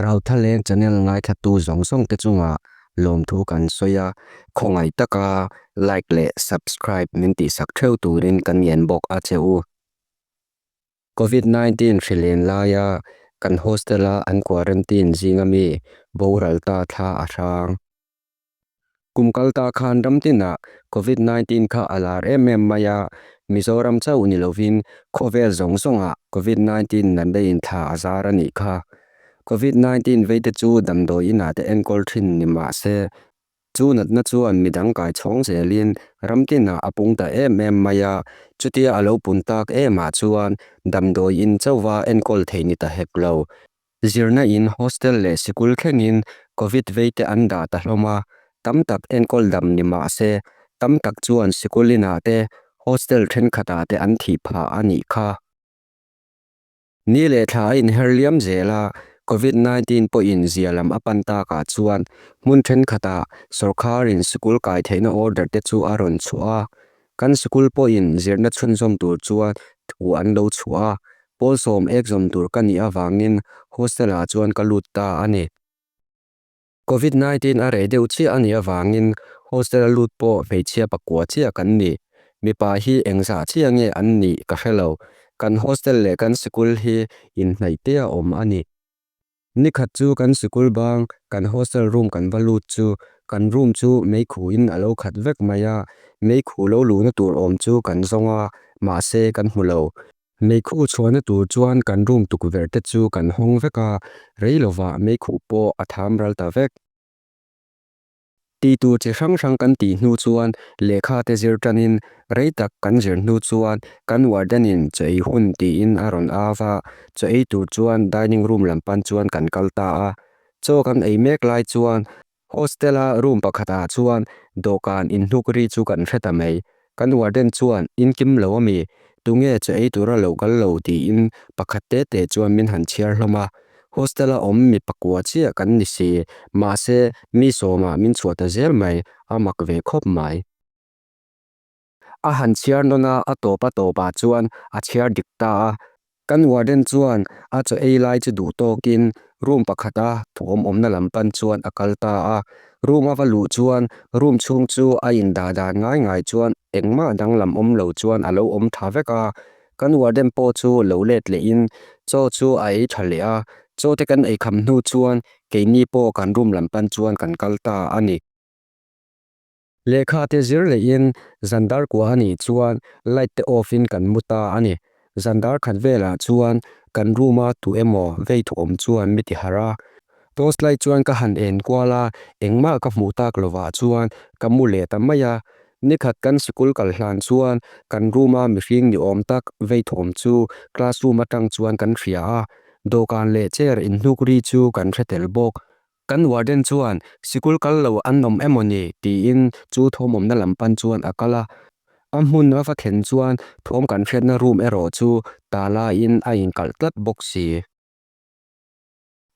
Rauthaleng channel ngaithlatu zawng zawng te chungah lawmthu kan sawi a, khawngaih taka like leh subscribe min tihsak theuh turin kan ngen bawk a che u. Covid 19 hrilen laia kan hostel a an quarantine zinga mi boral ta thla a hrang. Kum kal ta khan ram tinah Covid 19 kha a lar em em mai a, Mizoram chauh ni lovin khawvel zawng zawngah Covid 19 natna in thla a zar a nih kha. Covid 19 veite chu damdawi inah te enkawl thin ni mah se, chu natna chuan midang kai chhawng zelin ram tinah a pung ta em em mai a, chutia a lo pun tak emah chuan damdawi in chauhva enkawl theih ni ta hek lo. Zirna in hostel leh sikul thlengin Covid veite an dah ta hlawm a, tam tak enkawl dam ni mah se, tam tak chuan sikul inah te, hostel thenkhatah te an thih phah a nih kha. Ni leh thla a inher liam zel a, Covid 19 pawhin zia lam a pan takah chuan hmun thenkhatah sawrkharin sikul kai theihna order te chu a rawn chhuah a, kan sikul pawhin zirna chhunzawm tur chuan thu an lo chhuah a, Pawl sawm ek zawm tur ka nih avangin hostel ah chuan ka lut ta a ni. Covid 19 a reh deuh chiah a nih avangin hostel a lut pawh hmeichhia pakua chiah kan ni. Mipa hi engzah chiah nge an nih ka hre lo. Kan hostel leh kan sikul hi inhnaih te a awm a ni. Nikhat chu kan sikul bang kan hostel room kan va lut chu kan room chu meikhu in a lo khat vek mai a, meikhu lo luhna tur awm chu kan zawng a, mahse kan hmu lo. Meikhu chhuahna tur chuan kan room tukverh te chu kan hawng vek a, rei lovah meikhu pawh a tham ral ta vek. Tih tur chi hrang hrang kan tih hnu chuan lehkha te zir tanin rei tak kan zir hnu chuan kan warden in chaw ei hun tiin a rawn au a, chaw ei tur chuan dining room lam pan chuan kan kal ta a. Chaw kan ei mek lai chuan hostel a room pakhat ah chuan dawhkan inhnuk ri chu kan hre ta mai. Kan warden chuan in kim lo ami, tunge chaw ei tura lo kal lo tiin pakhat te te chuan min han chhiar hlawm a. Hostel a awm mi pakua chiah kan ni si, mahse mi sawmah min chhuah ta zel mai, a mak ve khawp mai. A han chhiar nawn a, a tawp a tawpah chuan a chhiar dik ta a. Kan warden chuan a chaw ei lai chu duh tawkin room pakhata thawm awmna lam pan chuan a kal ta a. Room a va luh chuan room chhung chu a indah dan ngai ngai chuan engmah danglam awm lo chuan a lo awm tha vek a. Kan warden pawh chu lo let lehin chaw chu a ei tha leh a, chaw te kan ei kham hnu chuan keini pawh kan room lam pan chuan kan kal ta a ni. Lehkha te zir lehin zan dar kua a nih chuan light te off in kan mu ta a ni. Zan dar khat velah chuan kan room a tu emaw vei thawm chuan mi ti harh a. Torch light chuan ka han en kual a, engmah ka hmuh tak lovah chuan ka mu leh ta mai a. Nikhat kan sikul kal hlan chuan kan room a mihring ni awm tak vei thawm chu classroom atang chuan kan hria a, dawhkan leh chair inhnuk ri chu kan hre tel bawk. Kan warden chuan sikul kal lo an awm emaw ni tiin chu thawmawmna lam pan chuan a kal a. A hmun a va thlen chuan thawm kan hriatna room erawh chu tala in a inkalh tlat bawk si.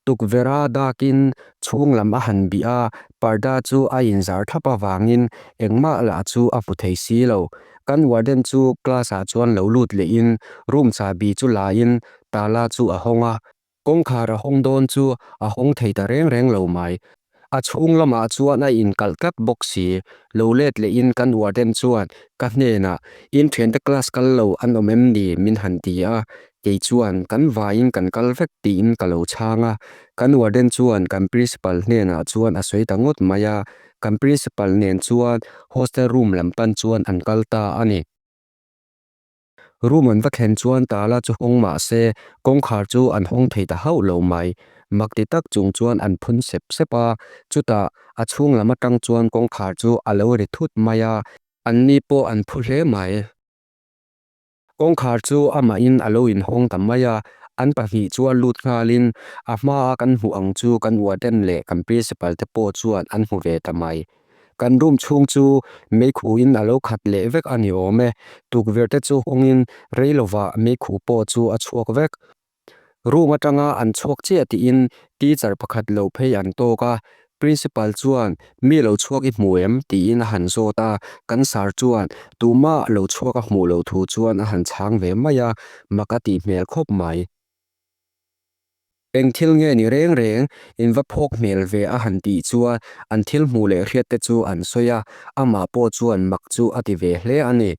Tukverh a dakin chhung lam a han bih a, parda chu a inzar thlap avangin engmah lah chu a hmu thei si lo. Kan warden chu class ah chuan lo lut lehin room chahbi chu lain tala chu a hawng a. Kawngkhar a hawng dawn chu a hawng thei ta reng reng lo mai. A chhung lamah chuan a inkalh tlat bawk si. Lo let lehin kan warden chuan ka hnenah, In thiante class kal lo an awm em ni? min han ti a. Kei chuan, Kan vaiin kan kal vek tiin ka lo chhang a. Kan warden chuan kan principal hnenah chuan a sawi ta ngawt mai a. Kan principal nen chuan hostel room lam pan chuan an kal ta a ni. Room an va thlen chuan tala chu hawng mah se kawngkhar chu an hawng thei ta hauh lo mai. Mak ti tak chung chuan an phun sep sep a, chutah a chhung lam atang chuan kawngkhar chu a lo ri thut mai a, anni pawh an phu hle mai. Kawngkhar chu amahin a lo inhawng ta mai a, an pahnih chuan lut nghalin a hmaa kan hmuh ang chu kan warden leh kan principal te pawh chuan an hmu ve ta mai. Kan room chhung chu meikhuin a lo khat leh vek a ni awm e. Tukverh te chu hawngin rei lovah meikhu pawh chu a chhuak vek. Room atanga an chhuak chiah tiin teacher pakhat lo phei an tawk a, principal chuan mi lo chhuak i hmu em tiin a han zawt a, kan sir chuan tumah lo chhuak a hmuh loh thu chuan a han chhang ve mai a, mak a tih hmel khawp mai. Eng thil nge ni reng reng, in va phawk hmel ve a han tih chuan an thil hmuh leh hriat te chu an sawi a, amah pawh chuan mak chu a ti ve hle a ni.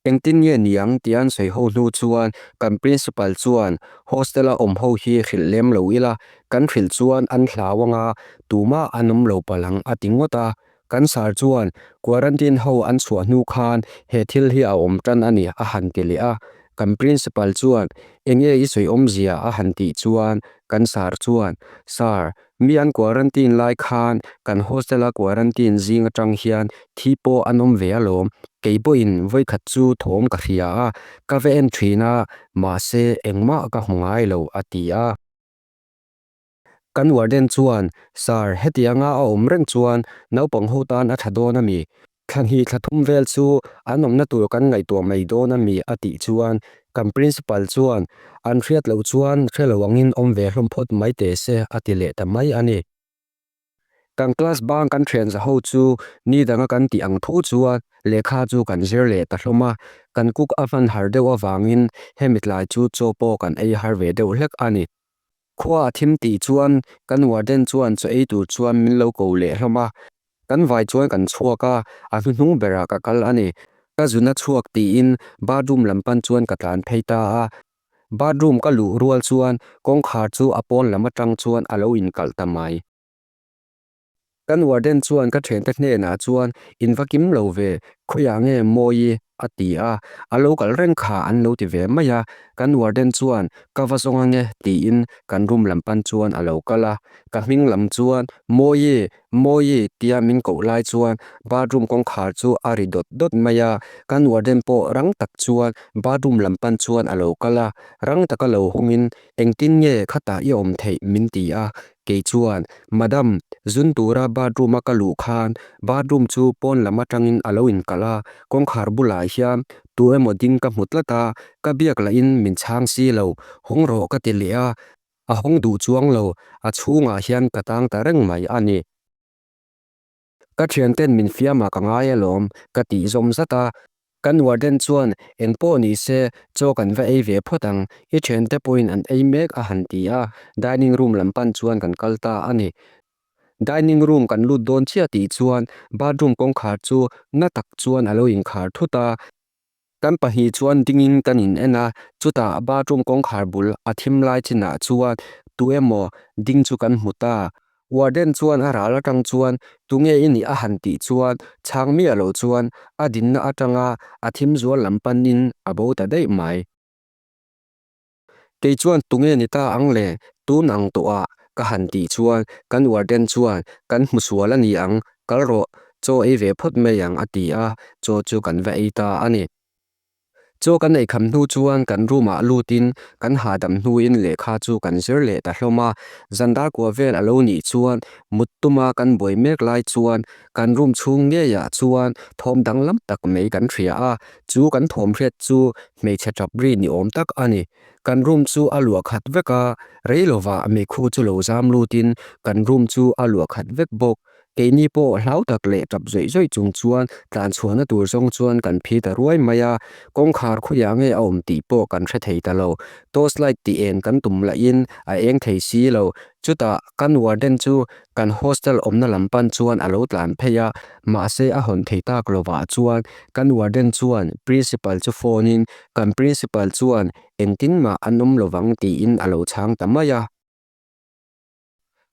Engtin nge niang tia an sawi ho hnu chuan kan principal chuan hostel a awm ho hi hrilh lem lo ila, kan hrilh chuan an hlau anga tumah an awm lo palh ang a ti ngawt a. Kan sir chuan quarantine ho an chhuah hnu khan he thil hi a awm tan a ni a han ti leh a. Kan principal chuan enge i sawi awmzia a han tih chuan kan sir chuan Sir, Mi an quarantine lai khan kan hostel a quarantine zing atang hian thi pawh an awm ve alawm, kei pawhin vawikhat chu thawm ka hria a, ka va en thin a, mahse engmah ka hmu ngai lo a ti a. Kan warden chuan, Sir, hetianga a awm reng chuan naupang ho tan a tha dawn a mi? Thla hnih thla thum vel chu an awmna tur kan ngaihtuah mai dawn a mi a tih chuan kan principal chuan an hriat loh chuan hre lo angin awm ve hlawm phawt mai teh se a ti leh ta mai a ni. Kan class bang kan thian za ho chu ni danga kan tih ang tho chuan lehkha chu kan zir leh ta hlawm a, kan cook a hman har deuh avangin hemi tlai chu chaw pawh kan ei har ve deuh hlek a ni. Khua a thim tih chuan kan warden chuan chaw ei tur chuan min lo ko leh hlawm a, Kan vai chuan kan chhuak a, a hnuhnung berah ka kal a ni. Ka zuna chhuak tiin bathroom lam pan chuan ka tlan phei ta a. Bathroom ka luh rual chuan kawngkhar chu a pawn lam atang chuan a lo inkalh ta mai. Kan warden chuan ka thiante hnenah chuan in va kim lo ve, khawiah nge Mawi a ti a, a lo kal reng kha an lo ti ve mai a. Kan warden chuan ka va zawng ange tiin kan room lam pan chuan a lo kal a. Ka hming lam chuan Mawi Mawi tia min koh lai chuan bathroom kawngkhar chu a ri dawt dawt mai a, kan warden pawh rang tak chuan bathroom lam pan chuan a lo kal a, rang taka lo hawngin engtin nge khatah i awm theih min ti a, kei chuan Madam, zun tura bathroom a ka luh khan bathroom chu pawn lam atangin a lo inkalh a, kawngkhar bulah hian tu emaw ding ka hmu tlat a, ka biak lahin min chhang si lo, hawng rawh ka ti leh a, A hawng duh chuang lo, a chhungah hian ka tang ta reng mai a ni. Ka thianten min fiamah ka ngai alawm, ka tih zawm zat a. Kan warden chuan, Eng pawh ni se, chaw kan va ei ve phawt ang, i thiante pawhin an ei mek a han ti a, dining room lam pan chuan kan kal ta a ni. Dining room kan lut dawn chiah tih chuan bathroom kawngkhar chu na tak chuan a lo inkhar thut a. Kan pahnih chuan dingin kan in en a, chutah bathroom kawngkhar bul a thim lai chinah chuan tu emaw ding chu kan hmu ta. Warden chuan a ral atang chuan tunge i nih a han tih chuan chhang miah lo chuan a dinna atanga a thim zual lam panin a bo ta daih mai. Kei chuan tunge ni ta ang le, tun ang tawhah ka han tih chuan kan warden chuan kan hmu sual a ni ang, kal rawh, chaw ei ve phawt mai ang a ti a, chaw chu kan va ei ta a ni. Chaw kan ei kham hnu chuan kan room ah lutin kan hahdam hnuin lehkha chu kan zir leh ta hlawm a, zan dar kua vel a lo nih chuan mut tuma kan buai mek lai chuan kan room chhung ngeiah chuan thawm danglam tak mai kan hria a, chu kan thawm hriat chu Hmeichhe tap ri ni awm tak a ni. Kan room chu a luah khat vek a, rei lovah meikhu chu lo zam lutin kan room chu a luah khat vek bawk. Keini pawh hlau tak leh tap zawih zawih chung chuan tlan chhuahna tur zawng chuan kan phi ta ruai mai a, kawngkhar khawiah nge a awm tih pawh kan hre thei ta lo. Torch light tih en kan tum lahin a eng thei si lo. Chutah kan warden chu kan hostel awmna lam pan chuan a lo tlan phei a, mahse a hawn thei tak lovah chuan kan warden chuan principal chu phone in kan principal chuan engtin mah an awm lovang tiin a lo chhang ta mai a.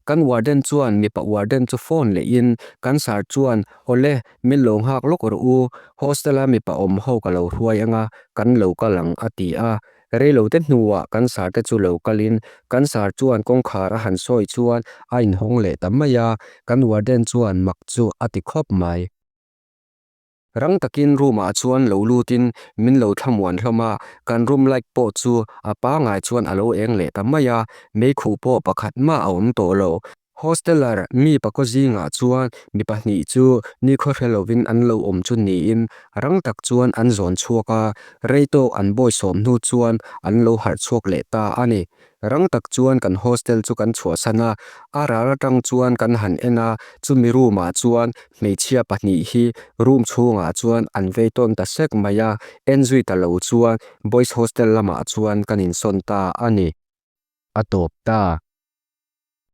Kan warden chuan mipa warden chu phone leh in kan sir chuan awle min lo nghak lawk rawh u, hostel a mipa awm ho ka lo hruai anga kan lo kal ang a ti a, Reilote hnuah kan sar te chu lo kalin kan sar chuan kawngkhar a han sawi chuan a inhawng leh ta mai a, kan warden chuan mak chu a ti khawp mai. Rang takin room ah chuan lo lutin min lo thlamuan hlawm a, kan room light pawh chu a pangai chuan a lo eng leh ta mai a, meikhuh pawh pakhat mah a awm tawh lo. Hosteller mi pakaw zingah chuan mi pahnih chu nikhaw hre lovin an lo awm chu niin rang tak chuan an zawn chhuak a, rei tawk an bawisawm hnu chuan an lo harh chhuak leh ta a ni. Rang tak chuan kan hostel chu kan chhuahsan a, a ral atang chuan kan han en a, chumi room ah chuan hmeichhia pahnih hi room chhungah chuan an vei tawn ta sek mai a, en zui ta lo chuan boys hostel lamah chuan kan insawn ta a ni. A tawp ta.